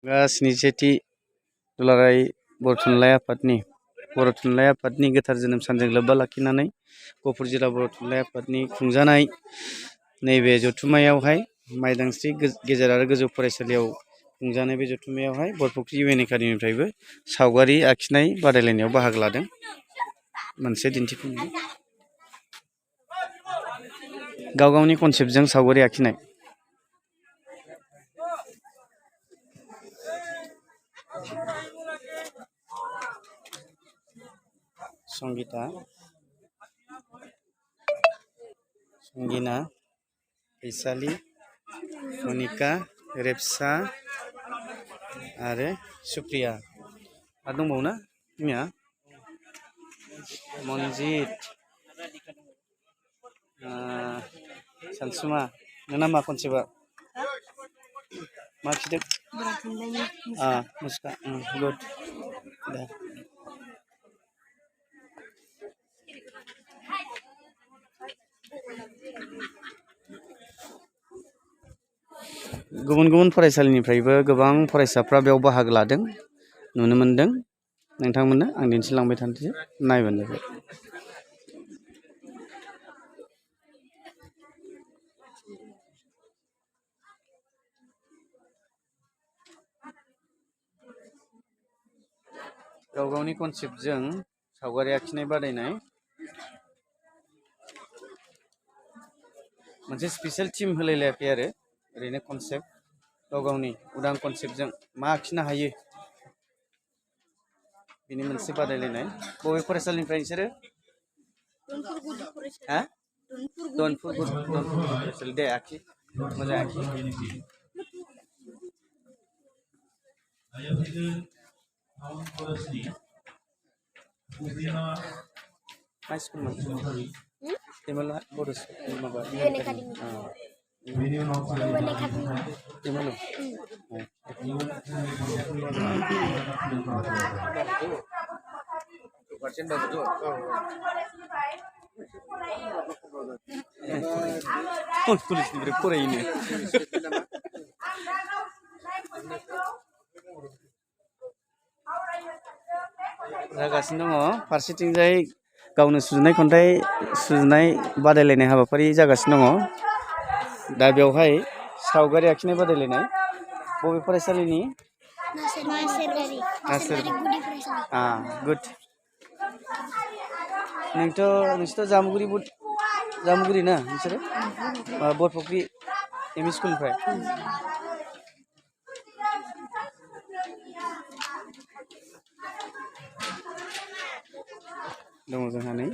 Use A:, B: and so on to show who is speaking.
A: स्निसेथि दुलाराय बर' थुनलाइ आफादनि गोथार जोनोम सानजों लोब्बा लाखिनानै गहपुर जिल्ला बर' थुनलाइ आफादनि खुंजानाय नैबे जथुम्मायावहाय माइदांस्रि गेजेर आरो गोजौ फरायसालियाव खुंजानाय बे जथुम्मायावहाय बरफुख्रि इउएन एकाडेमिनिफ्रायबो सावगारि आखिनाय बादायलायनायाव बाहागो लादों। मोनसे दिन्थिफुंनाय गाव गावनि कनसेप्टजों सावगारि आखिनाय। संगिता, संगिना, फैसालि, मनिका, रेपसा आरो सुप्रिया। आरो दंबावो ना जोंनिया मनजित, सानसुमा। नोंना मा कनसेप्टआ मा खिदों? मुसुखा गुड दे। गुबुन गुबुन फरायसालिनिफ्रायबो गोबां फरायसाफ्रा बेयाव बाहागो लादों नुनो मोनदों। नोंथांमोननो आं दिन्थिलांबाय थानोसै, नायबानो जाबाय। गाव गावनि कनसेप्टजों सावगारि आखिनाय बादायनाय। मोनसे स्पेसियेल टिम होलायलायाखै आरो ओरैनो कनसेप्ट गाव गावनि उदां कनसेप्टजों मा आखिनो हायो बेनि मोनसे बादायलायनाय। बबे फरायसालिनिफ्राय नोंसोरो? दनपुर फरायसालि। दे आखि, मोजां आखि। मा स्कुलमोन? दैमालु बर' स्कुल माबा इउएन एकाडेमि। दैमालु। पुलिसनिफ्राय फरायनो जागासिनो दङ। फारसेथिंजाय गावनो सुजुनाय खन्थाइ सुजुनाय बादायलायनाय हाबाफारि जागासिनो दङ। दा बेवहाय सावगारि आखिनाय बादायलायनाय। बबे फरायसालिनि? गुड। नोंसोरथ' जामुगुरि ना नोंसोरो? बरफुख्रि एमइ स्कुलनिफ्राय। दङ जोंहा नै